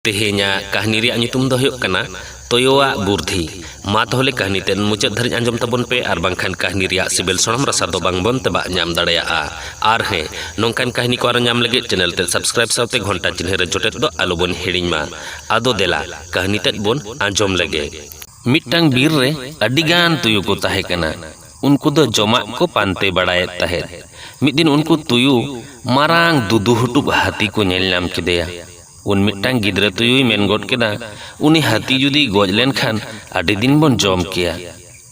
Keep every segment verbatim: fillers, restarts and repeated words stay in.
ᱛᱮᱦᱮᱧᱟᱜ ᱠᱟᱹᱦᱱᱤ ᱨᱮᱭᱟᱜ ᱧᱩᱛᱩᱢ ᱫᱚ ᱦᱩᱭᱩᱜ ᱠᱟᱱᱟ ᱛᱳᱭᱳᱣᱟᱜ ᱵᱩᱨᱫᱷᱤ᱾ ᱢᱟ ᱛᱟᱦᱚᱞᱮ ᱠᱟᱹᱦᱱᱤ ᱛᱮᱫ ᱢᱩᱪᱟᱹᱫ ᱫᱷᱟᱹᱨᱤᱡ ᱟᱸᱡᱚᱢ ᱛᱟᱵᱚᱱ ᱯᱮ, ᱟᱨ ᱵᱟᱝᱠᱷᱟᱱ ᱠᱟᱹᱦᱱᱤ ᱨᱮᱭᱟᱜ ᱥᱤᱵᱤᱞ ᱥᱚᱲᱚᱢ ᱨᱟᱥᱟ ᱫᱚ ᱵᱟᱝ ᱵᱚᱱ ᱛᱮᱵᱟᱜ ᱧᱟᱢ ᱫᱟᱲᱮᱭᱟᱜᱼᱟ᱾ ᱟᱨ ᱦᱮᱸ, ᱱᱚᱝᱠᱟᱱ ᱠᱟᱹᱦᱱᱤ ᱠᱚ ᱟᱨᱚ ᱧᱟᱢ ᱞᱟᱹᱜᱤᱫ ᱪᱮᱱᱮᱞ ᱛᱮᱫ ᱥᱟᱵᱥᱠᱨᱟᱭᱤᱵ ᱥᱟᱶᱛᱮ ᱜᱷᱚᱱᱴᱟ ᱪᱤᱱᱦᱟᱹ ᱨᱮ ᱡᱚᱴᱮᱫ ᱫᱚ ᱟᱞᱚ ᱵᱚᱱ ᱦᱤᱲᱤᱧ ᱢᱟ᱾ ᱟᱫᱚ ᱫᱮᱞᱟ, ᱠᱟᱹᱦᱱᱤ ᱛᱮᱫ ᱵᱚᱱ ᱟᱸᱡᱚᱢ ᱞᱮᱜᱮ᱾ ᱢᱤᱫᱴᱟᱝ ᱵᱤᱨ ᱨᱮ ᱟᱹᱰᱤ ᱜᱟᱱ ᱛᱩᱭᱩ ᱠᱚ ᱛᱟᱦᱮᱸ ᱠᱟᱱᱟ᱾ ᱩᱱᱠᱩ ᱫᱚ ᱡᱚᱢᱟᱜ ᱠᱚ ᱯᱟᱱᱛᱮ ᱵᱟᱲᱟᱭᱮᱫ ᱛᱟᱦᱮᱸᱫ᱾ ᱢᱤᱫ ᱫᱤᱱ ᱩᱱᱠᱩ ᱛᱩᱭᱩ ᱢᱟᱨᱟᱝ ᱫᱩᱫᱩ ᱦᱩᱴᱩᱵ ᱦᱟᱹᱛᱤ ᱠᱚ ᱧᱮᱞ ᱧᱟᱢ ᱠᱮᱫᱮᱭᱟ᱾ ᱩᱱ ᱢᱤᱫᱴᱟᱝ ᱜᱤᱫᱽᱨᱟᱹ ᱛᱩᱭᱩᱭ ᱢᱮᱱ ᱜᱚᱫ ᱠᱮᱫᱟ, "ᱩᱱᱤ ᱦᱟᱹᱛᱤ ᱡᱩᱫᱤᱭ ᱜᱚᱡ ᱞᱮᱱᱠᱷᱟᱱ ᱟᱹᱰᱤ ᱫᱤᱱ ᱵᱚᱱ ᱡᱚᱢ ᱠᱮᱭᱟ᱾"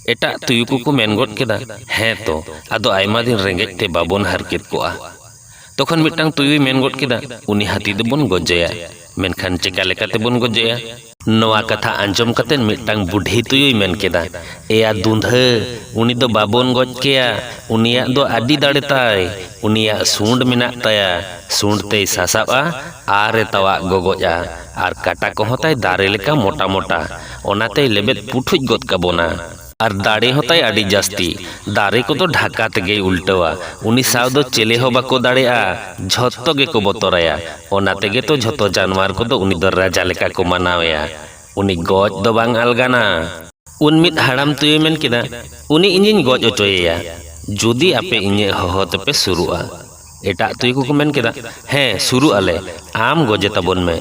ᱮᱴᱟᱜ ᱛᱩᱭᱩ ᱠᱚᱠᱚ ᱢᱮᱱ ᱜᱚᱫ ᱠᱮᱫᱟ, "ᱦᱮᱸ ᱛᱚ, ᱟᱫᱚ ᱟᱭᱢᱟ ᱫᱤᱱ ᱨᱮᱸᱜᱮᱡ ᱛᱮ ᱵᱟᱵᱚᱱ ᱦᱟᱨᱠᱮᱛ ᱠᱚᱜᱼᱟ᱾" ᱛᱚᱠᱷᱚᱱ ᱢᱤᱫᱴᱟᱝ ᱛᱩᱭᱩᱭ ᱢᱮᱱ ᱜᱚᱫ ᱠᱮᱫᱟ, "ᱩᱱᱤ ᱦᱟᱹᱛᱤ ᱫᱚᱵᱚᱱ ᱜᱚᱡᱮᱭᱟ᱾ ᱢᱮᱱᱠᱷᱟᱱ ᱪᱮᱠᱟ ᱞᱮᱠᱟ ᱛᱮᱵᱚᱱ ᱜᱚᱡᱮᱭᱟ?" ᱱᱚᱣᱟ ᱠᱟᱛᱷᱟ ᱟᱸᱡᱚᱢ ᱠᱟᱛᱮ ᱢᱤᱫᱴᱟᱝ ᱵᱩᱰᱷᱤ ᱛᱩᱭᱩᱭ ᱢᱮᱱ ᱠᱮᱫᱟ, "ᱮᱭᱟ ᱫᱩᱸᱫᱷᱟᱹ, ᱩᱱᱤ ᱫᱚ ᱵᱟᱵᱚᱱ ᱜᱚᱡ ᱠᱮᱭᱟ᱾ ᱩᱱᱤᱭᱟᱜ ᱫᱚ ᱟᱹᱰᱤ ᱫᱟᱲᱮ ᱛᱟᱭ᱾ ᱩᱱᱤᱭᱟᱜ ᱥᱩᱸᱰ ᱢᱮᱱᱟᱜ ᱛᱟᱭᱟ᱾ ᱥᱩᱸᱰ ᱛᱮᱭ ᱥᱟᱥᱟᱵᱼᱟ ᱟᱨ ᱮ ᱛᱟᱣᱟᱜ ᱜᱚᱜᱚᱡᱼᱟ, ᱟᱨ ᱠᱟᱴᱟ ᱠᱚᱦᱚᱸ ᱛᱟᱭ ᱫᱟᱨᱮ ᱞᱮᱠᱟ ᱢᱚᱴᱟ ᱢᱚᱴᱟ᱾ ᱚᱱᱟᱛᱮᱭ ᱞᱮᱵᱮᱫ ᱯᱩᱴᱷᱩᱡ ᱜᱚᱫ ᱠᱟᱵᱚᱱᱟ᱾ ᱟᱨ ᱫᱟᱲᱮ ᱦᱚᱸ ᱛᱟᱭ ᱟᱹᱰᱤ ᱡᱟᱹᱥᱛᱤ᱾ ᱫᱟᱨᱮ ᱠᱚᱫᱚ ᱰᱷᱟᱠᱟ ᱛᱮᱜᱮᱭ ᱩᱞᱴᱟᱹᱣᱟ᱾ ᱩᱱᱤ ᱥᱟᱶ ᱫᱚ ᱪᱮᱞᱮ ᱦᱚᱸ ᱵᱟᱠᱚ ᱫᱟᱲᱮᱭᱟᱜᱼᱟ᱾ ᱡᱷᱚᱛᱚ ᱜᱮᱠᱚ ᱵᱚᱛᱚᱨᱟᱭᱟ᱾ ᱚᱱᱟ ᱛᱮᱜᱮ ᱛᱚ ᱡᱷᱚᱛᱚ ᱡᱟᱱᱣᱟᱨ ᱠᱚᱫᱚ ᱩᱱᱤ ᱫᱚ ᱨᱟᱡᱟ ᱞᱮᱠᱟ ᱠᱚ ᱢᱟᱱᱟᱣᱮᱭᱟ᱾ ᱩᱱᱤ ᱜᱚᱡ ᱫᱚ ᱵᱟᱝ ᱟᱞᱜᱟᱱᱟ᱾" ᱩᱱ ᱢᱤᱫ ᱦᱟᱲᱟᱢ ᱛᱩᱭᱩᱭ ᱢᱮᱱ ᱠᱮᱫᱟ, "ᱩᱱᱤ ᱤᱧᱤᱧ ᱜᱚᱡ ᱦᱚᱪᱚᱭᱮᱭᱟ, ᱡᱩᱫᱤ ᱟᱯᱮ ᱤᱧᱟᱹᱜ ᱦᱚᱦᱚ ᱛᱮᱯᱮ ᱥᱩᱨᱩᱜᱼᱟ᱾" ᱮᱴᱟᱜ ᱛᱩᱭᱩ ᱠᱚᱠᱚ ᱢᱮᱱ ᱠᱮᱫᱟ, "ᱦᱮᱸ, ᱥᱩᱨᱩᱜ ᱟᱞᱮ, ᱟᱢ ᱜᱚᱡᱮ ᱛᱟᱵᱚᱱ ᱢᱮ᱾"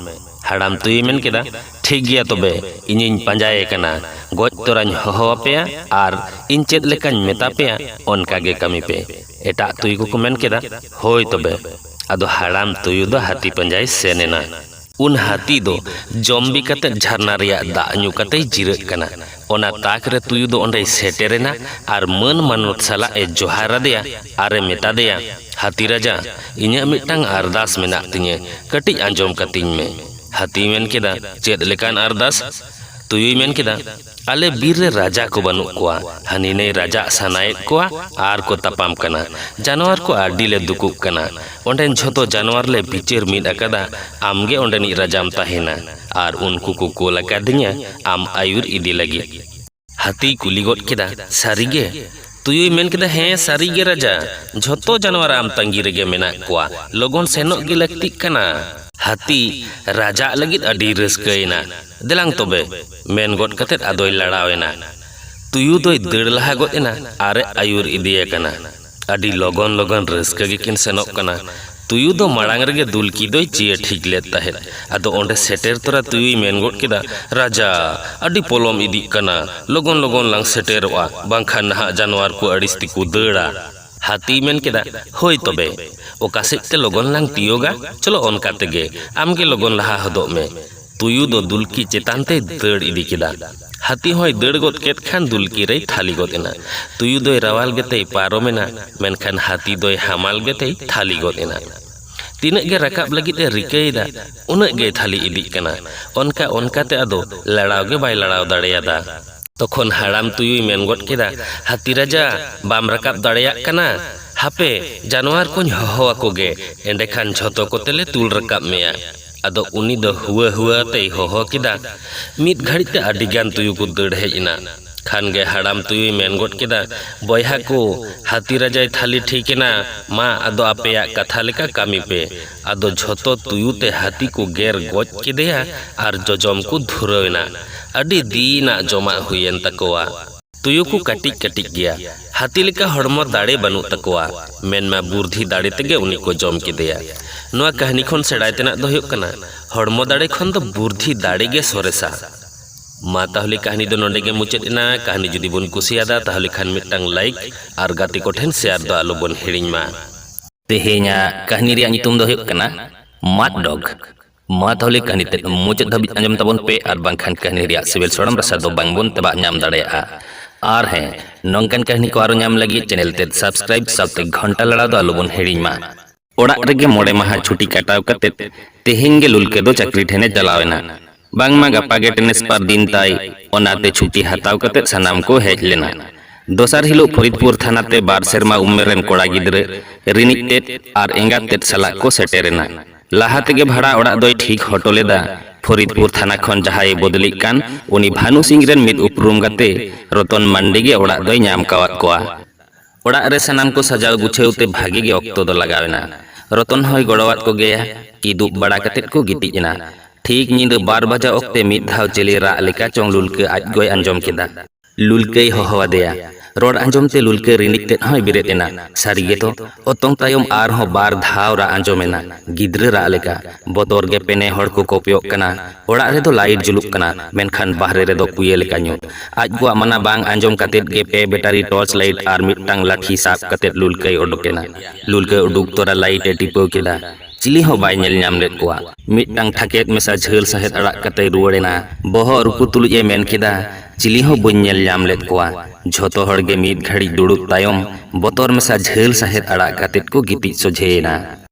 ᱦᱟᱲᱟᱢ ᱛᱩᱭᱩᱭ ᱢᱮᱱ ᱠᱮᱫᱟ, "ᱴᱷᱤᱠ ᱜᱮᱭᱟ ᱛᱚᱵᱮ, ᱤᱧᱤᱧ ᱯᱟᱸᱡᱟᱭᱮ ᱠᱟᱱᱟ᱾ ᱜᱚᱡ ᱛᱚᱨᱟᱧ ᱦᱚᱦᱚ ᱟᱯᱮᱭᱟ ᱟᱨ ᱤᱧ ᱪᱮᱫ ᱞᱮᱠᱟᱧ ᱢᱮᱛᱟ ᱯᱮᱭᱟ, ᱚᱱᱠᱟ ᱜᱮ ᱠᱟᱹᱢᱤ ᱯᱮ᱾" ᱮᱴᱟᱜ ᱛᱩᱭᱩ ᱠᱚᱠᱚ ᱢᱮᱱ ᱠᱮᱫᱟ, "ᱦᱳᱭ ᱛᱚᱵᱮ᱾ ᱟᱫᱚ ᱦᱟᱲᱟᱢ ᱛᱩᱭᱩ ᱫᱚ ᱦᱟᱹᱛᱤ ᱯᱟᱸᱡᱟᱭ ᱥᱮᱱ ᱮᱱᱟ᱾ ᱩᱱ ᱦᱟᱹᱛᱤ ᱫᱚ ᱡᱚᱢ ᱵᱤ ᱠᱟᱛᱮ ᱡᱷᱟᱨᱱᱟ ᱨᱮᱭᱟᱜ ᱫᱟᱜ ᱧᱩ ᱠᱟᱛᱮᱭ ᱡᱤᱨᱟᱹᱜ ᱠᱟᱱᱟ᱾ ᱚᱱᱟ ᱛᱟᱠ ᱨᱮ ᱛᱩᱭᱩ ᱫᱚ ᱚᱸᱰᱮᱭ ᱥᱮᱴᱮᱨ ᱮᱱᱟ ᱟᱨ ᱢᱟᱹᱱ ᱢᱟᱱᱚᱛ ᱥᱟᱞᱟᱜ ᱮ ᱡᱚᱦᱟᱨ ᱟᱫᱮᱭᱟ ᱟᱨ ᱮ ᱢᱮᱛᱟ ᱫᱮᱭᱟ, "ᱦᱟᱹᱛᱤ ᱨᱟᱡᱟ, ᱤᱧᱟᱹᱜ ᱢᱤᱫᱴᱟᱝ ᱟᱨᱫᱟᱥ ᱢᱮᱱᱟᱜ ᱛᱤᱧᱟᱹ, ᱠᱟᱹᱴᱤᱡ ᱟᱸᱡᱚᱢ ᱠᱟᱹᱛᱤᱧ ᱢᱮ᱾" ᱦᱟᱹᱛᱤᱭ ᱢᱮᱱ ᱠᱮᱫᱟ, "ᱪᱮᱫ ᱞᱮᱠᱟᱱ ᱟᱨᱫᱟᱥ?" ᱛᱩᱭᱩᱭ ᱢᱮᱱ ᱠᱮᱫᱟ, "ᱟᱞᱮ ᱵᱤᱨ ᱨᱮ ᱨᱟᱡᱟ ᱠᱚ ᱵᱟᱹᱱᱩᱜ ᱠᱚᱣᱟ, ᱦᱟᱹᱱᱤ ᱱᱟᱹᱭ ᱨᱟᱡᱟᱜ ᱥᱟᱱᱟᱭᱮᱫ ᱠᱚᱣᱟ ᱟᱨ ᱠᱚ ᱛᱟᱯᱟᱢ ᱠᱟᱱᱟ᱾ ᱡᱟᱱᱣᱟᱨ ᱠᱚ ᱟᱹᱰᱤ ᱞᱮ ᱫᱩᱠᱩᱜ ᱠᱟᱱᱟ᱾ ᱚᱸᱰᱮᱱ ᱡᱷᱚᱛᱚ ᱡᱟᱱᱣᱟᱨ ᱞᱮ ᱵᱤᱪᱟᱹᱨ ᱢᱤᱫ ᱟᱠᱟᱫᱟ, ᱟᱢᱜᱮ ᱚᱸᱰᱮᱱᱤᱡ ᱨᱟᱡᱟᱢ ᱛᱟᱦᱮᱱᱟ, ᱟᱨ ᱩᱱᱠᱩ ᱠᱚ ᱠᱳᱞ ᱟᱠᱟᱫᱤᱧᱟ ᱟᱢ ᱟᱹᱭᱩᱨ ᱤᱫᱤ ᱞᱟᱹᱜᱤᱫ᱾" ᱦᱟᱹᱛᱤᱭ ᱠᱩᱞᱤ ᱜᱚᱫ ᱠᱮᱫᱟ, "ᱥᱟᱹᱨᱤᱜᱮ?" ᱛᱩᱭᱩᱭ ᱢᱮᱱ ᱠᱮᱫᱟ, "ᱦᱮᱸ, ᱥᱟᱹᱨᱤᱜᱮ ᱨᱟᱡᱟ, ᱡᱷᱚᱛᱚ ᱡᱟᱱᱣᱟᱨ ᱟᱢ ᱛᱟᱺᱜᱤ ᱨᱮᱜᱮ ᱢᱮᱱᱟᱜ ᱠᱚᱣᱟ, ᱞᱚᱜᱚᱱ ᱥᱮᱱᱚᱜ ᱜᱮ ᱞᱟᱹᱠᱛᱤᱜ ᱠᱟᱱᱟ᱾" ᱦᱟᱹᱛᱤ ᱨᱟᱡᱟᱜ ᱞᱟᱹᱜᱤᱫ ᱟᱹᱰᱤ ᱨᱟᱹᱥᱠᱟᱹᱭᱮᱱᱟ᱾ "ᱫᱮᱞᱟᱝ ᱛᱚᱵᱮ," ᱢᱮᱱ ᱜᱚᱫ ᱠᱟᱛᱮᱫ ᱟᱫᱚᱭ ᱞᱟᱲᱟᱣ ᱮᱱᱟ᱾ ᱛᱩᱭᱩ ᱫᱚᱭ ᱫᱟᱹᱲ ᱞᱟᱦᱟ ᱜᱚᱫ ᱮᱱᱟ ᱟᱨᱮ ᱟᱹᱭᱩᱨ ᱤᱫᱤᱭᱮ ᱠᱟᱱᱟ᱾ ᱟᱹᱰᱤ ᱞᱚᱜᱚᱱ ᱞᱚᱜᱚᱱ ᱨᱟᱹᱥᱠᱟᱹ ᱜᱮᱠᱤᱱ ᱥᱮᱱᱚᱜ ᱠᱟᱱᱟ᱾ ᱛᱩᱭᱩ ᱫᱚ ᱢᱟᱲᱟᱝ ᱨᱮᱜᱮ ᱫᱩᱞᱠᱤ ᱫᱚᱭ ᱪᱤᱭᱟᱹ ᱴᱷᱤᱠ ᱞᱮᱫ ᱛᱟᱦᱮᱸᱫ᱾ ᱟᱫᱚ ᱚᱸᱰᱮ ᱥᱮᱴᱮᱨ ᱛᱚᱨᱟ ᱛᱩᱭᱩᱭ ᱢᱮᱱ ᱜᱚᱫ ᱠᱮᱫᱟ, "ᱨᱟᱡᱟ, ᱟᱹᱰᱤ ᱯᱚᱞᱚᱢ ᱤᱫᱤᱜ ᱠᱟᱱᱟ, ᱞᱚᱜᱚᱱ ᱞᱚᱜᱚᱱ ᱞᱟᱝ ᱥᱮᱴᱮᱨᱚᱜᱼᱟ, ᱵᱟᱝᱠᱷᱟᱱ ᱱᱟᱦᱟᱜ ᱡᱟᱱᱣᱟᱨ ᱠᱚ ᱟᱹᱲᱤᱥ ᱛᱮᱠᱚ ᱫᱟᱹᱲᱟ᱾" ᱦᱟᱹᱛᱤᱭ ᱢᱮᱱ ᱠᱮᱫᱟ, "ᱦᱳᱭ ᱛᱚᱵᱮ, ᱚᱠᱟ ᱥᱮᱫ ᱛᱮ ᱞᱚᱜᱚᱱ ᱞᱟᱝ ᱛᱤᱭᱳᱜᱟ? ᱪᱚᱞᱚ ᱚᱱᱠᱟ ᱛᱮᱜᱮ, ᱟᱢᱜᱮ ᱞᱚᱜᱚᱱ ᱞᱟᱦᱟ ᱦᱚᱫᱚᱜ ᱢᱮ᱾" ᱛᱩᱭᱩ ᱫᱚ ᱫᱩᱞᱠᱤ ᱪᱮᱛᱟᱱ ᱛᱮᱭ ᱫᱟᱹᱲ ᱤᱫᱤ ᱠᱮᱫᱟ᱾ ᱦᱟᱹᱛᱤ ᱦᱚᱸᱭ ᱫᱟᱹᱲ ᱜᱚᱫ ᱠᱮᱫ ᱠᱷᱟᱱ ᱫᱩᱞᱠᱤ ᱨᱮᱭ ᱛᱷᱟᱹᱞᱤ ᱜᱚᱫ ᱮᱱᱟ᱾ ᱛᱩᱭᱩ ᱫᱚᱭ ᱨᱟᱣᱟᱞ ᱜᱮᱛᱮᱭ ᱯᱟᱨᱚᱢᱮᱱᱟ, ᱢᱮᱱᱠᱷᱟᱱ ᱦᱟᱹᱛᱤ ᱫᱚᱭ ᱦᱟᱢᱟᱞ ᱜᱮᱛᱮᱭ ᱛᱷᱟᱹᱞᱤ ᱜᱚᱫ ᱮᱱᱟ᱾ ᱛᱤᱱᱟᱹᱜ ᱜᱮ ᱨᱟᱠᱟᱵ ᱞᱟᱹᱜᱤᱫ ᱮ ᱨᱤᱠᱟᱹᱭᱮᱫᱟ, ᱩᱱᱟᱹᱜ ᱜᱮᱭ ᱛᱷᱟᱹᱞᱤ ᱤᱫᱤᱜ ᱠᱟᱱᱟ᱾ ᱚᱱᱠᱟ ᱚᱱᱠᱟ ᱛᱮ ᱟᱫᱚ ᱞᱟᱲᱟᱣ ᱜᱮ ᱵᱟᱭ ᱞᱟᱲᱟᱣ ᱫᱟᱲᱮᱭᱟᱫᱟ᱾ ᱛᱚᱠᱷᱚᱱ ᱦᱟᱲᱟᱢ ᱛᱩᱭᱩᱭ ᱢᱮᱱ ᱜᱚᱫ ᱠᱮᱫᱟ, "ᱦᱟᱹᱛᱤ ᱨᱟᱡᱟ, ᱵᱟᱢ ᱨᱟᱠᱟᱵ ᱫᱟᱲᱮᱭᱟᱜ ᱠᱟᱱᱟ? ᱦᱟᱯᱮ, ᱡᱟᱱᱣᱟᱨ ᱠᱚᱧ ᱦᱚᱦᱚ ᱟᱠᱚ ᱜᱮ, ᱮᱸᱰᱮᱠᱷᱟᱱ ᱡᱷᱚᱛᱚ ᱠᱚᱛᱮ ᱞᱮ ᱛᱩᱞ ᱨᱟᱠᱟᱵ ᱢᱮᱭᱟ᱾" ᱟᱫᱚ ᱩᱱᱤ ᱫᱚ ᱦᱩᱣᱟᱹ ᱦᱩᱣᱟᱹ ᱛᱮᱭ ᱦᱚᱦᱚ ᱠᱮᱫᱟ᱾ ᱢᱤᱫ ᱜᱷᱟᱹᱲᱤᱡ ᱛᱮ ᱟᱹᱰᱤ ᱜᱟᱱ ᱛᱩᱭᱩ ᱠᱚ ᱫᱟᱹᱲ ᱦᱮᱡ ᱮᱱᱟ᱾ ᱠᱷᱟᱱ ᱜᱮ ᱦᱟᱲᱟᱢ ᱛᱩᱭᱩᱭ ᱢᱮᱱ ᱜᱚᱫ ᱠᱮᱫᱟ, "ᱵᱚᱭᱦᱟ ᱠᱚ, ᱦᱟᱹᱛᱤ ᱨᱟᱡᱟᱭ ᱛᱷᱟᱹᱞᱤ ᱴᱷᱤᱠ ᱮᱱᱟ, ᱢᱟ ᱟᱫᱚ ᱟᱯᱮᱭᱟᱜ ᱠᱟᱛᱷᱟ ᱞᱮᱠᱟ ᱠᱟᱹᱢᱤ ᱯᱮ᱾" ᱟᱫᱚ ᱡᱷᱚᱛᱚ ᱛᱩᱭᱩ ᱛᱮ ᱦᱟᱹᱛᱤ ᱠᱚ ᱜᱮᱨ ᱜᱚᱡ ᱠᱮᱫᱮᱭᱟ ᱟᱨ ᱡᱚᱡᱚᱢ ᱠᱚ ᱫᱷᱩᱨᱟᱹᱣ ᱮᱱᱟ᱾ ᱟᱹᱰᱤ ᱫᱤᱱᱟᱜ ᱡᱚᱢᱟᱜ ᱦᱩᱭᱮᱱ ᱛᱟᱠᱚᱣᱟ᱾ ᱛᱩᱭᱩ ᱠᱚ ᱠᱟᱹᱴᱤᱡ ᱠᱟᱹᱴᱤᱡ ᱜᱮᱭᱟ, ᱦᱟᱹᱛᱤ ᱞᱮᱠᱟ ᱦᱚᱲᱢᱚ ᱫᱟᱲᱮ ᱵᱟᱹᱱᱩᱜ ᱛᱟᱠᱚᱣᱟ, ᱢᱮᱱᱢᱟ ᱵᱩᱨᱫᱷᱤ ᱫᱟᱲᱮ ᱛᱮᱜᱮ ᱩᱱᱤ ᱠᱚ ᱡᱚᱢ ᱠᱮᱫᱮᱭᱟ᱾ ᱱᱚᱣᱟ ᱠᱟᱹᱦᱱᱤ ᱠᱷᱚᱱ ᱥᱮᱬᱟᱭ ᱛᱮᱱᱟᱜ ᱫᱚ ᱦᱩᱭᱩᱜ ᱠᱟᱱᱟ, ᱦᱚᱲᱢᱚ ᱫᱟᱲᱮ ᱠᱷᱚᱱ ᱫᱚ ᱵᱩᱨᱫᱷᱤ ᱫᱟᱲᱮ ᱜᱮ ᱥᱚᱨᱮᱥᱟ᱾ ᱢᱟ ᱛᱟᱦᱚᱞᱮ ᱠᱟᱹᱦᱱᱤ ᱫᱚ ᱱᱚᱰᱮ ᱜᱮ ᱢᱩᱪᱟᱹᱫ ᱮᱱᱟ᱾ ᱠᱟᱹᱦᱱᱤ ᱡᱩᱫᱤ ᱵᱚᱱ ᱠᱩᱥᱤᱭᱟᱫᱟ, ᱛᱟᱦᱚᱞᱮ ᱠᱷᱟᱱ ᱢᱤᱫᱴᱟᱝ like ᱟᱨ ᱜᱟᱛᱮ ᱠᱚᱴᱷᱮᱱ share ᱫᱚ ᱟᱞᱚ ᱵᱚᱱ ᱦᱤᱲᱤᱧ ᱢᱟ᱾ ᱛᱮᱦᱮᱧᱟᱜ ᱠᱟᱹᱦᱱᱤ ᱨᱮᱭᱟᱜ ᱧᱩᱛᱩᱢ ᱫᱚ ᱦᱩᱭᱩᱜ ᱠᱟᱱᱟ ᱢᱟᱫ ᱰᱚᱜᱽ᱾ ᱢᱟ ᱛᱟᱦᱚᱞᱮ ᱠᱟᱹᱦᱱᱤ ᱛᱮᱫ ᱢᱩᱪᱟᱹᱫ ᱫᱷᱟᱹᱵᱤᱡ ᱟᱸᱡᱚᱢ ᱛᱟᱵᱚᱱ ᱯᱮ, ᱟᱨ ᱵᱟᱝᱠᱷᱟᱱ ᱠᱟᱹᱦᱱᱤ ᱨᱮᱭᱟᱜ ᱥᱤᱵᱤᱞ ᱥᱚᱲᱚᱢ ᱨᱟᱥᱟ ᱫᱚ ᱵᱟᱝ ᱵᱚᱱ ᱛᱮᱵᱟᱜ ᱧᱟᱢ ᱫᱟᱲᱮᱭᱟᱜᱼᱟ᱾ ᱟᱨ ᱦᱮᱸ, ᱱᱚᱝᱠᱟᱱ ᱠᱟᱹᱦᱱᱤ ᱠᱚ ᱟᱨᱚ ᱧᱟᱢ ᱞᱟᱹᱜᱤᱫ channel ᱛᱮᱫ subscribe ᱥᱟᱶᱛᱮ ᱜᱷᱚᱱᱴᱟ ᱞᱟᱲᱟᱣ ᱫᱚ ᱟᱞᱚ ᱵᱚᱱ ᱦᱤᱲᱤᱧ ᱢᱟ᱾ ᱚᱲᱟᱜ ᱨᱮᱜᱮ ᱢᱚᱬᱮ ᱢᱟᱦᱟ ᱪᱷᱩᱴᱤ ᱠᱟᱴᱟᱣ ᱠᱟᱛᱮᱫ ᱛᱮᱦᱮᱧ ᱜᱮ ᱞᱩᱞᱠᱟᱹ ᱫᱚ ᱪᱟᱹᱠᱨᱤ ᱴᱷᱮᱱᱮ ᱪᱟᱞᱟᱣ ᱮᱱᱟ᱾ ᱵᱟᱝᱢᱟ ᱜᱟᱯᱟ ᱜᱮ transfer ᱫᱤᱱ ᱛᱟᱭ, ᱚᱱᱟᱛᱮ ᱪᱷᱩᱴᱤ ᱦᱟᱛᱟᱣ ᱠᱟᱛᱮᱫ ᱥᱟᱱᱟᱢ ᱠᱚ ᱦᱮᱡ ᱞᱮᱱᱟ᱾ ᱫᱚᱥᱟᱨ ᱦᱤᱞᱳᱜ ᱯᱷᱚᱨᱤᱫᱯᱩᱨ ᱛᱷᱟᱱᱟ ᱛᱮ ᱵᱟᱨ ᱥᱮᱨᱢᱟ ᱩᱢᱮᱨ ᱨᱮᱱ ᱠᱚᱲᱟ ᱜᱤᱫᱽᱨᱟᱹ ᱨᱤᱱᱤᱡ ᱛᱮᱫ ᱟᱨ ᱮᱸᱜᱟᱛ ᱛᱮᱫ ᱥᱟᱞᱟᱜ ᱠᱚ ᱥᱮᱴᱮᱨ ᱮᱱᱟ᱾ ᱞᱟᱦᱟ ᱛᱮᱜᱮ ᱵᱷᱟᱲᱟ ᱚᱲᱟᱜ ᱫᱚᱭ ᱴᱷᱤᱠ ᱦᱚᱴᱚ ᱞᱮᱫᱟ᱾ ᱯᱷᱚᱨᱤᱫᱯᱩᱨ ᱛᱷᱟᱱᱟ ᱠᱷᱚᱱ ᱡᱟᱦᱟᱸᱭᱮ ᱵᱚᱫᱞᱤᱜ ᱠᱟᱱ, ᱩᱱᱤ ᱵᱷᱟᱱᱩ ᱥᱤᱝ ᱨᱮᱱ ᱢᱤᱫ ᱩᱯᱨᱩᱢ ᱜᱟᱛᱮ ᱨᱚᱛᱚᱱ ᱢᱟᱱᱰᱤ ᱜᱮ ᱚᱲᱟᱜ ᱫᱚᱭ ᱧᱟᱢ ᱠᱟᱣᱟᱫ ᱠᱚᱣᱟ᱾ ᱚᱲᱟᱜ ᱨᱮ ᱥᱟᱱᱟᱢ ᱠᱚ ᱥᱟᱡᱟᱣ ᱜᱩᱪᱷᱟᱹᱣ ᱛᱮ ᱵᱷᱟᱜᱮ ᱜᱮ ᱚᱠᱛᱚ ᱫᱚ ᱞᱟᱜᱟᱣ ᱮᱱᱟ᱾ ᱨᱚᱛᱚᱱ ᱦᱚᱸᱭ ᱜᱚᱲᱚᱣᱟᱫ ᱠᱚᱜᱮᱭᱟ᱾ ᱠᱤᱫᱩᱵ ᱵᱟᱲᱟ ᱠᱟᱛᱮᱫ ᱠᱚ ᱜᱤᱛᱤᱡ ᱮᱱᱟ᱾ ᱴᱷᱤᱠ ᱧᱤᱫᱟᱹ ᱵᱟᱨ ᱵᱟᱡᱟ ᱚᱠᱛᱮ ᱢᱤᱫ ᱫᱷᱟᱣ ᱪᱤᱞᱤ ᱨᱟᱜ ᱞᱮᱠᱟ ᱪᱚᱝ ᱞᱩᱞᱠᱟᱹ ᱟᱡ ᱜᱚᱭ ᱟᱸᱡᱚᱢ ᱠᱮᱫᱟ᱾ ᱞᱩᱞᱠᱟᱹᱭ ᱦᱚᱦᱚ ᱟᱫᱮᱭᱟ᱾ ᱨᱚᱲ ᱟᱸᱡᱚᱢ ᱛᱮ ᱞᱩᱞᱠᱟᱹ ᱨᱤᱸᱰᱤᱡ ᱛᱮᱫ ᱦᱚᱸᱭ ᱵᱮᱨᱮᱫ ᱮᱱᱟ᱾ ᱥᱟᱹᱨᱤ ᱜᱮᱛᱚ, ᱚᱛᱚᱝ ᱛᱟᱭᱚᱢ ᱟᱨᱦᱚᱸ ᱵᱟᱨ ᱫᱷᱟᱣ ᱨᱟᱜ ᱟᱸᱡᱚᱢ ᱮᱱᱟ, ᱜᱤᱫᱽᱨᱟᱹ ᱨᱟᱜ ᱞᱮᱠᱟ᱾ ᱵᱚᱛᱚᱨ ᱜᱮ ᱯᱮᱱᱮ ᱦᱚᱲ ᱠᱚ ᱠᱚᱯᱮᱭᱚᱜ ᱠᱟᱱᱟ᱾ ᱚᱲᱟᱜ ᱨᱮᱫᱚ ᱞᱟᱭᱤᱴ ᱡᱩᱞᱩᱜ ᱠᱟᱱᱟ, ᱢᱮᱱᱠᱷᱟᱱ ᱵᱟᱦᱨᱮ ᱨᱮᱫᱚ ᱠᱩᱭᱟᱹ ᱞᱮᱠᱟ ᱧᱩᱛ᱾ ᱟᱡ ᱜᱚᱣᱟᱜ ᱢᱟᱱᱟ ᱵᱟᱝ ᱟᱸᱡᱚᱢ ᱠᱟᱛᱮᱫ ᱜᱮ ᱯᱮ ᱵᱮᱴᱟᱨᱤ ᱴᱚᱨᱪ ᱞᱟᱭᱤᱴ ᱟᱨ ᱢᱤᱫᱴᱟᱝ ᱞᱟᱴᱷᱤ ᱥᱟᱵ ᱠᱟᱛᱮᱫ ᱞᱩᱞᱠᱟᱹᱭ ᱚᱰᱚᱠ ᱮᱱᱟ᱾ ᱞᱩᱞᱠᱟᱹ ᱩᱰᱩᱠ ᱛᱚᱨᱟ ᱞᱟᱭᱤᱴ ᱮ ᱴᱤᱯᱟᱹᱣ ᱠᱮᱫᱟ᱾ ᱪᱤᱞᱤ ᱦᱚᱸ ᱵᱟᱭ ᱧᱮᱞ ᱧᱟᱢ ᱞᱮᱫ ᱠᱚᱣᱟ᱾ ᱢᱤᱫᱴᱟᱝ ᱴᱷᱟᱠᱮᱫ ᱢᱮᱥᱟ ᱡᱷᱟᱹᱞ ᱥᱟᱦᱮᱫ ᱟᱲᱟᱜ ᱠᱟᱛᱮᱭ ᱨᱩᱣᱟᱹᱲ ᱮᱱᱟ᱾ ᱵᱚᱦᱚᱜ ᱨᱩᱠᱩ ᱛᱩᱞᱩᱡ ᱮ ᱢᱮᱱ ᱠᱮᱫᱟ, "ᱪᱤᱞᱤ ᱦᱚᱸ ᱵᱟᱹᱧ ᱧᱮᱞ ᱧᱟᱢ ᱞᱮᱫ ᱠᱚᱣᱟ᱾" ᱡᱷᱚᱛᱚ ᱦᱚᱲ ᱜᱮ ᱢᱤᱫ ᱜᱷᱟᱹᱲᱤᱡ ᱫᱩᱲᱩᱵ ᱛᱟᱭᱚᱢ ᱵᱚᱛᱚᱨ ᱢᱮᱥᱟ ᱡᱷᱟᱹᱞ ᱥᱟᱦᱮᱫ ᱟᱲᱟᱜ ᱠᱟᱛᱮᱫ ᱠᱚ ᱜᱤᱛᱤᱡ ᱥᱚᱡᱷᱮᱭᱮᱱᱟ᱾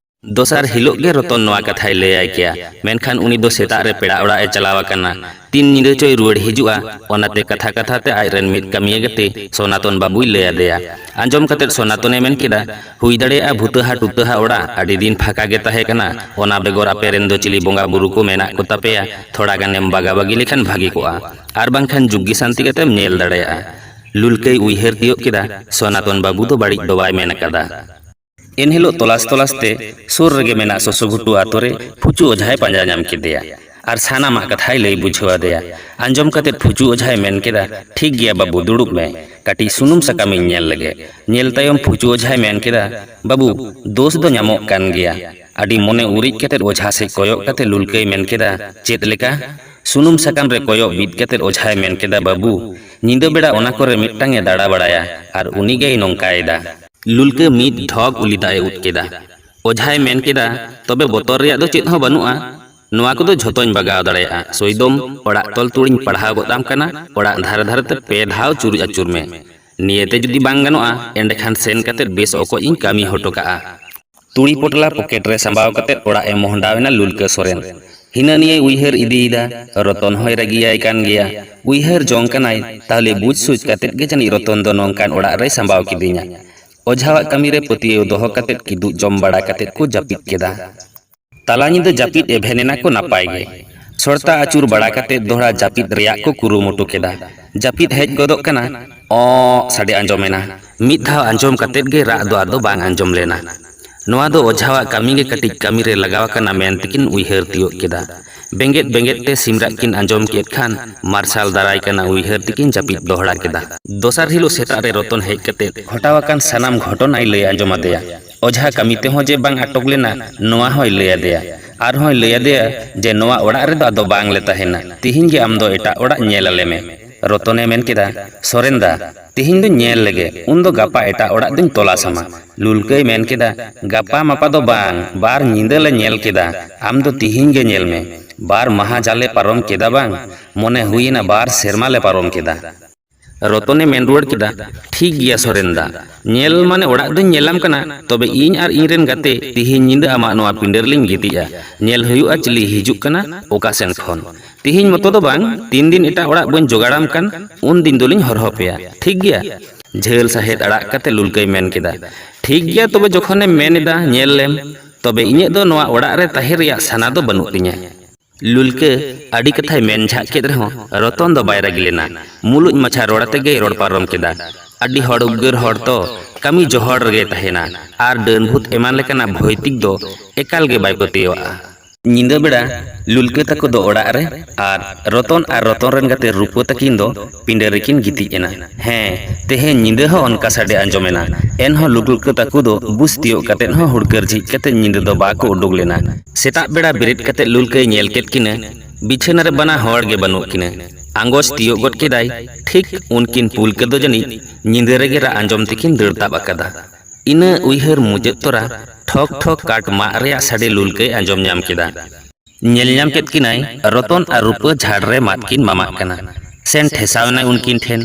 ᱫᱚᱥᱟᱨ ᱦᱤᱞᱳᱜ ᱜᱮ ᱨᱚᱛᱚᱱ ᱱᱚᱣᱟ ᱠᱟᱛᱷᱟᱭ ᱞᱟᱹᱭᱟᱭ ᱠᱮᱭᱟ, ᱢᱮᱱᱠᱷᱟᱱ ᱩᱱᱤ ᱫᱚ ᱥᱮᱛᱟᱜ ᱨᱮ ᱯᱮᱲᱟ ᱚᱲᱟᱜ ᱮ ᱪᱟᱞᱟᱣ ᱟᱠᱟᱱᱟ᱾ ᱛᱤᱱ ᱧᱤᱫᱟᱹ ᱪᱚᱭ ᱨᱩᱣᱟᱹᱲ ᱦᱤᱡᱩᱜᱼᱟ, ᱚᱱᱟᱛᱮ ᱠᱟᱛᱷᱟ ᱠᱟᱛᱷᱟ ᱛᱮ ᱟᱡ ᱨᱮᱱ ᱢᱤᱫ ᱠᱟᱹᱢᱤᱭᱟᱹ ᱜᱟᱛᱮ ᱥᱚᱱᱟᱛᱚᱱ ᱵᱟᱹᱵᱩᱭ ᱞᱟᱹᱭ ᱟᱫᱮᱭᱟ᱾ ᱟᱸᱡᱚᱢ ᱠᱟᱛᱮᱫ ᱥᱚᱱᱟᱛᱚᱱᱮ ᱢᱮᱱ ᱠᱮᱫᱟ, "ᱦᱩᱭ ᱫᱟᱲᱮᱭᱟᱜᱼᱟ ᱵᱷᱩᱛᱟᱹᱦᱟ ᱴᱩᱴᱟᱹᱦᱟ ᱚᱲᱟᱜ ᱟᱹᱰᱤ ᱫᱤᱱ ᱯᱷᱟᱸᱠᱟ ᱜᱮ ᱛᱟᱦᱮᱸ ᱠᱟᱱᱟ, ᱚᱱᱟ ᱵᱮᱜᱚᱨ ᱟᱯᱮ ᱨᱮᱱ ᱫᱚ ᱪᱤᱞᱤ ᱵᱚᱸᱜᱟ ᱵᱩᱨᱩ ᱠᱚ ᱢᱮᱱᱟᱜ ᱠᱚ ᱛᱟᱯᱮᱭᱟ, ᱛᱷᱚᱲᱟ ᱜᱟᱱᱮᱢ ᱵᱟᱜᱟ ᱵᱟᱜᱤ ᱞᱮᱠᱷᱟᱱ ᱵᱷᱟᱜᱮ ᱠᱚᱜᱼᱟ, ᱟᱨ ᱵᱟᱝᱠᱷᱟᱱ ᱡᱩᱜᱽᱜᱤ ᱥᱟᱱᱛᱤ ᱠᱟᱛᱮᱢ ᱧᱮᱞ ᱫᱟᱲᱮᱭᱟᱜᱼᱟ᱾" ᱞᱩᱞᱠᱟᱹᱭ ᱩᱭᱦᱟᱹᱨ ᱛᱤᱭᱳᱜ ᱠᱮᱫᱟ, ᱥᱚᱱᱟᱛᱚᱱ ᱵᱟᱹᱵᱩ ᱫᱚ ᱵᱟᱹᱲᱤᱡ ᱫᱚ ᱵᱟᱭ ᱢᱮᱱ ᱟᱠᱟᱫᱟ᱾ ᱮᱱᱦᱤᱞᱳᱜ ᱛᱚᱞᱟᱥ ᱛᱚᱞᱟᱥ ᱛᱮ ᱥᱩᱨ ᱨᱮᱜᱮ ᱢᱮᱱᱟᱜ ᱥᱚᱥᱚ ᱜᱷᱩᱴᱩ ᱟᱛᱳ ᱨᱮ ᱯᱷᱩᱪᱩ ᱚᱡᱷᱟᱭ ᱯᱟᱸᱡᱟ ᱧᱟᱢ ᱠᱮᱫᱮᱭᱟ ᱟᱨ ᱥᱟᱱᱟᱢᱟᱜ ᱠᱟᱛᱷᱟᱭ ᱞᱟᱹᱭ ᱵᱩᱡᱷᱟᱹᱣ ᱟᱫᱮᱭᱟ᱾ ᱟᱸᱡᱚᱢ ᱠᱟᱛᱮᱫ ᱯᱷᱩᱪᱩ ᱚᱡᱷᱟᱭ ᱢᱮᱱ ᱠᱮᱫᱟ, "ᱴᱷᱤᱠ ᱜᱮᱭᱟ ᱵᱟᱹᱵᱩ, ᱫᱩᱲᱩᱵ ᱢᱮ, ᱠᱟᱹᱴᱤᱡ ᱥᱩᱱᱩᱢ ᱥᱟᱠᱟᱢᱤᱧ ᱧᱮᱞ ᱞᱮᱜᱮ᱾" ᱧᱮᱞ ᱛᱟᱭᱚᱢ ᱯᱷᱩᱪᱩ ᱚᱡᱷᱟᱭ ᱢᱮᱱ ᱠᱮᱫᱟ, "ᱵᱟᱹᱵᱩ, ᱫᱳᱥ ᱫᱚ ᱧᱟᱢᱚᱜ ᱠᱟᱱ ᱜᱮᱭᱟ᱾" ᱟᱹᱰᱤ ᱢᱚᱱᱮ ᱩᱨᱤᱡ ᱠᱟᱛᱮᱫ ᱚᱡᱷᱟ ᱥᱮᱫ ᱠᱚᱭᱚᱜ ᱠᱟᱛᱮᱫ ᱞᱩᱞᱠᱟᱹᱭ ᱢᱮᱱ ᱠᱮᱫᱟ, "ᱪᱮᱫ ᱞᱮᱠᱟ?" ᱥᱩᱱᱩᱢ ᱥᱟᱠᱟᱢ ᱨᱮ ᱠᱚᱭᱚᱜ ᱵᱤᱫ ᱠᱟᱛᱮᱫ ᱚᱡᱷᱟᱭ ᱢᱮᱱ ᱠᱮᱫᱟ, "ᱵᱟᱹᱵᱩ, ᱧᱤᱫᱟᱹ ᱵᱮᱲᱟ ᱚᱱᱟ ᱠᱚᱨᱮ ᱢᱤᱫᱴᱟᱝ ᱮ ᱫᱟᱬᱟ ᱵᱟᱲᱟᱭᱟ ᱟᱨ ᱩᱱᱤ ᱜᱮᱭ ᱱᱚᱝᱠᱟᱭᱮᱫᱟ᱾" ᱞᱩᱞᱠᱟᱹ ᱢᱤᱫ ᱰᱷᱚᱠ ᱩᱞᱤ ᱫᱟᱜ ᱮ ᱩᱫ ᱠᱮᱫᱟ᱾ ᱚᱡᱷᱟᱭ ᱢᱮᱱ ᱠᱮᱫᱟ, "ᱛᱚᱵᱮ ᱵᱚᱛᱚᱨ ᱨᱮᱭᱟᱜ ᱫᱚ ᱪᱮᱫ ᱦᱚᱸ ᱵᱟᱹᱱᱩᱜᱼᱟ, ᱱᱚᱣᱟ ᱠᱚᱫᱚ ᱡᱷᱚᱛᱚᱧ ᱵᱟᱜᱟᱣ ᱫᱟᱲᱮᱭᱟᱜᱼᱟ᱾ ᱥᱚᱭᱫᱚᱢ, ᱚᱲᱟᱜ ᱛᱚᱞ ᱛᱩᱲᱤᱧ ᱯᱟᱲᱦᱟᱣ ᱜᱚᱫ ᱟᱢ ᱠᱟᱱᱟ, ᱚᱲᱟᱜ ᱫᱷᱟᱨᱮ ᱫᱷᱟᱨᱮ ᱛᱮ ᱯᱮ ᱫᱷᱟᱣ ᱪᱩᱨᱩᱡ ᱟᱹᱪᱩᱨ ᱢᱮ᱾ ᱱᱤᱭᱟᱹᱛᱮ ᱡᱩᱫᱤ ᱵᱟᱝ ᱜᱟᱱᱚᱜᱼᱟ, ᱮᱸᱰᱮᱠᱷᱟᱱ ᱥᱮᱱ ᱠᱟᱛᱮᱫ ᱵᱮᱥ ᱚᱠᱚᱡ ᱤᱧ ᱠᱟᱹᱢᱤ ᱦᱚᱴᱚ ᱠᱟᱜᱼᱟ᱾" ᱛᱩᱲᱤ ᱯᱚᱴᱞᱟ ᱯᱚᱠᱮᱴ ᱨᱮ ᱥᱟᱸᱵᱟᱣ ᱠᱟᱛᱮᱫ ᱚᱲᱟᱜ ᱮ ᱢᱚᱦᱰᱟᱣ ᱮᱱᱟ ᱞᱩᱞᱠᱟᱹ ᱥᱚᱨᱮᱱ᱾ ᱦᱤᱱᱟᱹ ᱱᱤᱭᱟᱹᱭ ᱩᱭᱦᱟᱹᱨ ᱤᱫᱤᱭᱮᱫᱟ᱾ ᱨᱚᱛᱚᱱ ᱦᱚᱸᱭ ᱨᱟᱹᱜᱤᱭᱟᱭ ᱠᱟᱱ ᱜᱮᱭᱟ᱾ ᱩᱭᱦᱟᱹᱨ ᱡᱚᱝ ᱠᱟᱱᱟᱭ, ᱛᱟᱦᱞᱮ ᱵᱩᱡᱽ ᱥᱩᱡᱽ ᱠᱟᱛᱮᱫ ᱜᱮ ᱡᱟᱹᱱᱤᱡ ᱨᱚᱛᱚᱱ ᱫᱚ ᱱᱚᱝᱠᱟᱱ ᱚᱲᱟᱜ ᱨᱮᱭ ᱥᱟᱸᱵᱟᱣ ᱠᱤᱫᱤᱧᱟ᱾ ᱚᱡᱷᱟᱣᱟᱜ ᱠᱟᱹᱢᱤ ᱨᱮ ᱯᱟᱹᱛᱭᱟᱹᱣ ᱫᱚᱦᱚ ᱠᱟᱛᱮᱫ ᱠᱤᱫᱩᱵ ᱡᱚᱢ ᱵᱟᱲᱟ ᱠᱟᱛᱮᱫ ᱠᱚ ᱡᱟᱹᱯᱤᱫ ᱠᱮᱫᱟ᱾ ᱛᱟᱞᱟ ᱧᱤᱫᱟᱹ ᱡᱟᱹᱯᱤᱫ ᱮᱵᱷᱮᱱ ᱮᱱᱟ ᱠᱚ ᱱᱟᱯᱟᱭ ᱜᱮ᱾ ᱥᱚᱲᱛᱟ ᱟᱹᱪᱩᱨ ᱵᱟᱲᱟ ᱠᱟᱛᱮᱫ ᱫᱚᱦᱲᱟ ᱡᱟᱹᱯᱤᱫ ᱨᱮᱭᱟᱜ ᱠᱚ ᱠᱩᱨᱩᱢᱩᱴᱩ ᱠᱮᱫᱟ᱾ ᱡᱟᱹᱯᱤᱫ ᱦᱮᱡ ᱜᱚᱫᱚᱜ ᱠᱟᱱᱟ, ᱚᱸᱜ ᱥᱟᱰᱮ ᱟᱸᱡᱚᱢ ᱮᱱᱟ᱾ ᱢᱤᱫ ᱫᱷᱟᱣ ᱟᱸᱡᱚᱢ ᱠᱟᱛᱮᱫ ᱜᱮ ᱨᱟᱜ ᱫᱚ ᱟᱫᱚ ᱵᱟᱝ ᱟᱸᱡᱚᱢ ᱞᱮᱱᱟ᱾ ᱱᱚᱣᱟ ᱫᱚ ᱚᱡᱷᱟᱣᱟᱜ ᱠᱟᱹᱢᱤ ᱜᱮ ᱠᱟᱹᱴᱤᱡ ᱠᱟᱹᱢᱤ ᱨᱮ ᱞᱟᱜᱟᱣ ᱟᱠᱟᱱᱟ ᱢᱮᱱ ᱛᱮᱠᱤᱱ ᱩᱭᱦᱟᱹᱨ ᱛᱤᱭᱳᱜ ᱠᱮᱫᱟ᱾ ᱵᱮᱸᱜᱮᱫ ᱵᱮᱸᱜᱮᱫ ᱛᱮ ᱥᱤᱢᱨᱟᱜ ᱠᱤᱱ ᱟᱸᱡᱚᱢ ᱠᱮᱫ ᱠᱷᱟᱱ ᱢᱟᱨᱥᱟᱞ ᱫᱟᱨᱟᱭ ᱠᱟᱱᱟ ᱩᱭᱦᱟᱹᱨ ᱛᱮᱠᱤᱱ ᱡᱟᱹᱯᱤᱫ ᱫᱚᱦᱲᱟ ᱠᱮᱫᱟ᱾ ᱫᱚᱥᱟᱨ ᱦᱤᱞᱳᱜ ᱥᱮᱛᱟᱜ ᱨᱮ ᱨᱚᱛᱚᱱ ᱦᱮᱡ ᱠᱟᱛᱮ ᱜᱷᱚᱴᱟᱣ ᱟᱠᱟᱱ ᱥᱟᱱᱟᱢ ᱜᱷᱚᱴᱚᱱᱟᱭ ᱞᱟᱹᱭ ᱟᱸᱡᱚᱢ ᱟᱫᱮᱭᱟ᱾ ᱚᱡᱷᱟ ᱠᱟᱹᱢᱤ ᱛᱮᱦᱚᱸ ᱡᱮ ᱵᱟᱝ ᱟᱴᱚᱠ ᱞᱮᱱᱟ, ᱱᱚᱣᱟ ᱦᱚᱸᱭ ᱞᱟᱹᱭ ᱟᱫᱮᱭᱟ᱾ ᱟᱨᱦᱚᱸᱭ ᱞᱟᱹᱭ ᱟᱫᱮᱭᱟ ᱡᱮ ᱱᱚᱣᱟ ᱚᱲᱟᱜ ᱨᱮᱫᱚ ᱟᱫᱚ ᱵᱟᱝ ᱞᱮ ᱛᱟᱦᱮᱱᱟ, ᱛᱤᱦᱤᱧ ᱜᱮ ᱟᱢ ᱫᱚ ᱮᱴᱟᱜ ᱚᱲᱟᱜ ᱧᱮᱞ ᱟᱞᱮ ᱢᱮ᱾ ᱨᱚᱛᱚᱱᱮ ᱢᱮᱱ ᱠᱮᱫᱟ, ᱥᱚᱨᱮᱱ ᱫᱟ, ᱛᱤᱦᱤᱧ ᱫᱚ ᱧᱮᱞ ᱞᱮᱜᱮ, ᱩᱱ ᱫᱚ ᱜᱟᱯᱟ ᱮᱴᱟᱜ ᱚᱲᱟᱜ ᱫᱚᱧ ᱛᱚᱞᱟᱥ ᱟᱢᱟ᱾ ᱞᱩᱞᱠᱟᱹᱭ ᱢᱮᱱ ᱠᱮᱫᱟ, ᱜᱟᱯᱟ ᱢᱟᱯᱟ ᱫᱚ ᱵᱟᱝ, ᱵᱟᱨ ᱧᱤᱫᱟᱹ ᱞᱮ ᱧᱮᱞ ᱠᱮᱫᱟ, ᱟᱢ ᱫᱚ ᱛᱤᱦᱤᱧ ᱜᱮ ᱧᱮᱞ ᱢᱮ᱾ ᱵᱟᱨ ᱢᱟᱦᱟ ᱡᱟᱞᱮ ᱯᱟᱨᱚᱢ ᱠᱮᱫᱟ ᱵᱟᱝ, ᱢᱚᱱᱮ ᱦᱩᱭᱮᱱᱟ ᱵᱟᱨ ᱥᱮᱨᱢᱟ ᱞᱮ ᱯᱟᱨᱚᱢ ᱠᱮᱫᱟ᱾ ᱨᱚᱛᱚᱱᱮ ᱢᱮᱱ ᱨᱩᱣᱟᱹᱲ ᱠᱮᱫᱟ, ᱴᱷᱤᱠ ᱜᱮᱭᱟ ᱥᱚᱨᱮᱱ ᱫᱟ, ᱧᱮᱞ ᱢᱟᱱᱮ ᱚᱲᱟᱜ ᱫᱚᱧ ᱧᱮᱞᱟᱢ ᱠᱟᱱᱟ, ᱛᱚᱵᱮ ᱤᱧ ᱟᱨ ᱤᱧ ᱨᱮᱱ ᱜᱟᱛᱮ ᱛᱤᱦᱤᱧ ᱧᱤᱫᱟᱹ ᱟᱢᱟᱜ ᱱᱚᱣᱟ ᱯᱤᱸᱰᱟᱹ ᱨᱮᱞᱤᱧ ᱜᱤᱛᱤᱡᱼᱟ᱾ ᱧᱮᱞ ᱦᱩᱭᱩᱜᱼᱟ ᱪᱤᱞᱤ ᱦᱤᱡᱩᱜ ᱠᱟᱱᱟ ᱚᱠᱟ ᱥᱮᱱ ᱠᱷᱚᱱ᱾ ᱛᱤᱦᱤᱧ ᱢᱚᱛᱚ ᱫᱚ ᱵᱟᱝ, ᱛᱤᱱ ᱫᱤᱱ ᱮᱴᱟᱜ ᱚᱲᱟᱜ ᱵᱟᱹᱧ ᱡᱚᱜᱟᱲᱟᱢ ᱠᱟᱱ, ᱩᱱ ᱫᱤᱱ ᱫᱚᱞᱤᱧ ᱦᱚᱨᱦᱚ ᱯᱮᱭᱟ, ᱴᱷᱤᱠ ᱜᱮᱭᱟ? ᱡᱷᱟᱹᱞ ᱥᱟᱦᱮᱫ ᱟᱲᱟᱜ ᱠᱟᱛᱮ ᱞᱩᱞᱠᱟᱹᱭ ᱢᱮᱱ ᱠᱮᱫᱟ, ᱴᱷᱤᱠ ᱜᱮᱭᱟ, ᱛᱚᱵᱮ ᱡᱚᱠᱷᱚᱱᱮᱢ ᱢᱮᱱ ᱮᱫᱟ ᱧᱮᱞ ᱞᱮᱢ, ᱛᱚᱵᱮ ᱤᱧᱟᱹᱜ ᱫᱚ ᱱᱚᱣᱟ ᱚᱲᱟᱜ ᱨᱮ ᱛᱟᱦᱮᱸ ᱨᱮᱭᱟᱜ ᱥᱟᱱᱟ ᱫᱚ ᱵᱟᱹᱱᱩᱜ ᱛᱤᱧᱟᱹ᱾ ᱞᱩᱞᱠᱟᱹ ᱟᱹᱰᱤ ᱠᱟᱛᱷᱟᱭ ᱢᱮᱱ ᱡᱷᱟᱜ ᱠᱮᱫ ᱨᱮᱦᱚᱸ ᱨᱚᱛᱚᱱ ᱫᱚ ᱵᱟᱭ ᱨᱟᱹᱜᱤ ᱞᱮᱱᱟ᱾ ᱢᱩᱞᱩᱡ ᱢᱟᱪᱷᱟ ᱨᱚᱲ ᱟᱛᱮᱜᱮᱭ ᱨᱚᱲ ᱯᱟᱨᱚᱢ ᱠᱮᱫᱟ᱾ ᱟᱹᱰᱤ ᱦᱚᱲ ᱩᱫᱽᱜᱟᱹᱨ ᱦᱚᱲ ᱛᱚ, ᱠᱟᱹᱢᱤ ᱡᱚᱦᱚᱲ ᱨᱮᱜᱮᱭ ᱛᱟᱦᱮᱱᱟ ᱟᱨ ᱰᱟᱹᱱ ᱵᱷᱩᱛ ᱮᱢᱟᱱ ᱞᱮᱠᱟᱱᱟᱜ ᱵᱷᱳᱭᱛᱤᱠ ᱫᱚ ᱮᱠᱟᱞ ᱜᱮ ᱵᱟᱭ ᱯᱟᱹᱛᱭᱟᱹᱣᱟᱜᱼᱟ᱾ ᱧᱤᱫᱟᱹ ᱵᱮᱲᱟ ᱞᱩᱞᱠᱟᱹ ᱛᱟᱠᱚ ᱫᱚ ᱚᱲᱟᱜ ᱨᱮ ᱟᱨ ᱨᱚᱛᱚᱱ ᱟᱨ ᱨᱚᱛᱚᱱ ᱨᱮᱱ ᱜᱟᱛᱮ ᱨᱩᱯᱟᱹ ᱛᱟᱹᱠᱤᱱ ᱫᱚ ᱯᱤᱸᱰᱟᱹ ᱨᱮᱠᱤᱱ ᱜᱤᱛᱤᱡ ᱮᱱᱟ᱾ ᱦᱮᱸ, ᱛᱮᱦᱮᱧ ᱧᱤᱫᱟᱹ ᱦᱚᱸ ᱚᱱᱠᱟ ᱥᱟᱰᱮ ᱟᱸᱡᱚᱢ ᱮᱱᱟ᱾ ᱮᱱᱦᱚᱸ ᱞᱩᱞᱠᱟᱹ ᱛᱟᱠᱚ ᱫᱚ ᱵᱩᱡᱽ ᱛᱤᱭᱳᱜ ᱠᱟᱛᱮᱫ ᱦᱚᱸ ᱦᱩᱲᱠᱟᱹᱨ ᱡᱷᱤᱡ ᱠᱟᱛᱮᱫ ᱧᱤᱫᱟᱹ ᱫᱚ ᱵᱟᱠᱚ ᱩᱰᱩᱠ ᱞᱮᱱᱟ᱾ ᱥᱮᱛᱟᱜ ᱵᱮᱲᱟ ᱵᱮᱨᱮᱫ ᱠᱟᱛᱮᱫ ᱞᱩᱞᱠᱟᱹᱭ ᱧᱮᱞ ᱠᱮᱫ ᱠᱤᱱᱟᱹ, ᱵᱤᱪᱷᱟᱹᱱᱟ ᱨᱮ ᱵᱟᱱᱟ ᱦᱚᱲ ᱜᱮ ᱵᱟᱹᱱᱩᱜ ᱠᱤᱱᱟᱹ᱾ ᱟᱸᱜᱚᱪ ᱛᱤᱭᱳᱜ ᱜᱚᱫ ᱠᱮᱫᱟᱭ, ᱴᱷᱤᱠ ᱩᱱᱠᱤᱱ ᱯᱩᱞᱠᱟᱹ ᱫᱚ ᱡᱟᱹᱱᱤᱡ ᱧᱤᱫᱟᱹ ᱨᱮᱜᱮ ᱨᱟᱜ ᱟᱸᱡᱚᱢ ᱛᱮᱠᱤᱱ ᱫᱟᱹᱲ ᱛᱟᱵ ᱟᱠᱟᱫᱟ᱾ ᱤᱱᱟᱹ ᱩᱭᱦᱟᱹᱨ ᱢᱩᱪᱟᱹᱫ ᱛᱚᱨᱟ ᱴᱷᱚᱠ ᱴᱷᱚᱠ ᱠᱟᱴ ᱢᱟᱜ ᱨᱮᱭᱟᱜ ᱥᱟᱰᱮ ᱞᱩᱞᱠᱟᱹᱭ ᱟᱸᱡᱚᱢ ᱧᱟᱢ ᱠᱮᱫᱟ᱾ ᱧᱮᱞ ᱧᱟᱢ ᱠᱮᱫ ᱠᱤᱱᱟᱭ ᱨᱚᱛᱚᱱ ᱟᱨ ᱨᱩᱯᱟᱹ ᱡᱷᱟᱲ ᱨᱮ ᱢᱟᱫ ᱠᱤᱱ ᱢᱟᱢᱟᱜ ᱠᱟᱱᱟ᱾ ᱥᱮᱱ ᱴᱷᱮᱥᱟᱣ ᱮᱱᱟᱭ ᱩᱱᱠᱤᱱ ᱴᱷᱮᱱ᱾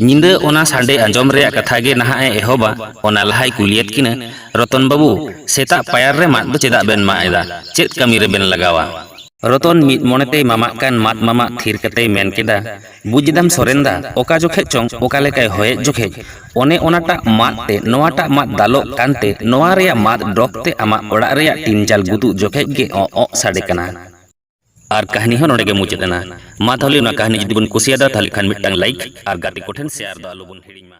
ᱧᱤᱫᱟᱹ ᱚᱱᱟ ᱥᱟᱰᱮ ᱟᱸᱡᱚᱢ ᱨᱮᱭᱟᱜ ᱠᱟᱛᱷᱟ ᱜᱮ ᱱᱟᱦᱟᱜ ᱮ ᱮᱦᱚᱵᱟ, ᱚᱱᱟ ᱞᱟᱦᱟᱭ ᱠᱩᱞᱤᱭᱮᱫ ᱠᱤᱱᱟ, "ᱨᱚᱛᱚᱱ ᱵᱟᱹᱵᱩ, ᱥᱮᱛᱟᱜ ᱯᱟᱭᱟᱨ ᱨᱮ ᱢᱟᱫ ᱫᱚ ᱪᱮᱫᱟᱜ ᱵᱮᱱ ᱢᱟᱜ ᱮᱫᱟ? ᱪᱮᱫ ᱠᱟᱹᱢᱤ ᱨᱮᱵᱮᱱ ᱞᱟᱜᱟᱣᱟ?" ᱨᱚᱛᱚᱱ ᱢᱤᱫ ᱢᱚᱱᱮ ᱛᱮᱭ ᱢᱟᱢᱟᱜ ᱠᱟᱱ ᱢᱟᱫ ᱢᱟᱢᱟᱜ ᱛᱷᱤᱨ ᱠᱟᱛᱮᱭ ᱢᱮᱱ ᱠᱮᱫᱟ, "ᱵᱩᱡᱽ ᱮᱫᱟᱢ ᱥᱚᱨᱮᱱ ᱫᱟ, ᱚᱠᱟ ᱡᱚᱠᱷᱮᱡ ᱪᱚᱝ ᱚᱠᱟ ᱞᱮᱠᱟᱭ ᱦᱚᱭᱮᱫ ᱡᱚᱠᱷᱮᱡ, ᱚᱱᱮ ᱚᱱᱟᱴᱟᱜ ᱢᱟᱫ ᱛᱮ ᱱᱚᱣᱟᱴᱟᱜ ᱢᱟᱫ ᱫᱟᱞᱚᱜ ᱠᱟᱱᱛᱮ ᱱᱚᱣᱟ ᱨᱮᱭᱟᱜ ᱢᱟᱫ ᱰᱚᱜᱽ ᱛᱮ ᱟᱢᱟᱜ ᱚᱲᱟᱜ ᱨᱮᱭᱟᱜ ᱴᱤᱱ ᱪᱟᱞ ᱜᱩᱛᱩᱜ ᱡᱚᱠᱷᱮᱡ ᱜᱮ ᱚᱸᱜ ᱚᱸᱜ ᱥᱟᱰᱮ ᱠᱟᱱᱟ᱾" ᱟᱨ ᱠᱟᱹᱦᱱᱤ ᱦᱚᱸ ᱱᱚᱰᱮ ᱜᱮ ᱢᱩᱪᱟᱹᱫ ᱮᱱᱟ᱾ ᱢᱟ ᱛᱟᱦᱚᱞᱮ ᱚᱱᱟ ᱠᱟᱹᱦᱱᱤ ᱡᱩᱫᱤ ᱵᱚᱱ ᱠᱩᱥᱤᱭᱟᱫᱟ, ᱛᱟᱦᱚᱞᱮ ᱠᱷᱟᱱ ᱢᱤᱫᱴᱟᱝ ᱞᱟᱭᱤᱠ ᱟᱨ ᱜᱟᱛᱮ ᱠᱚᱴᱷᱮᱱ ᱥᱮᱭᱟᱨ ᱫᱚ ᱟᱞᱚ ᱵᱚᱱ ᱦᱤᱲᱤᱧ ᱢᱟ᱾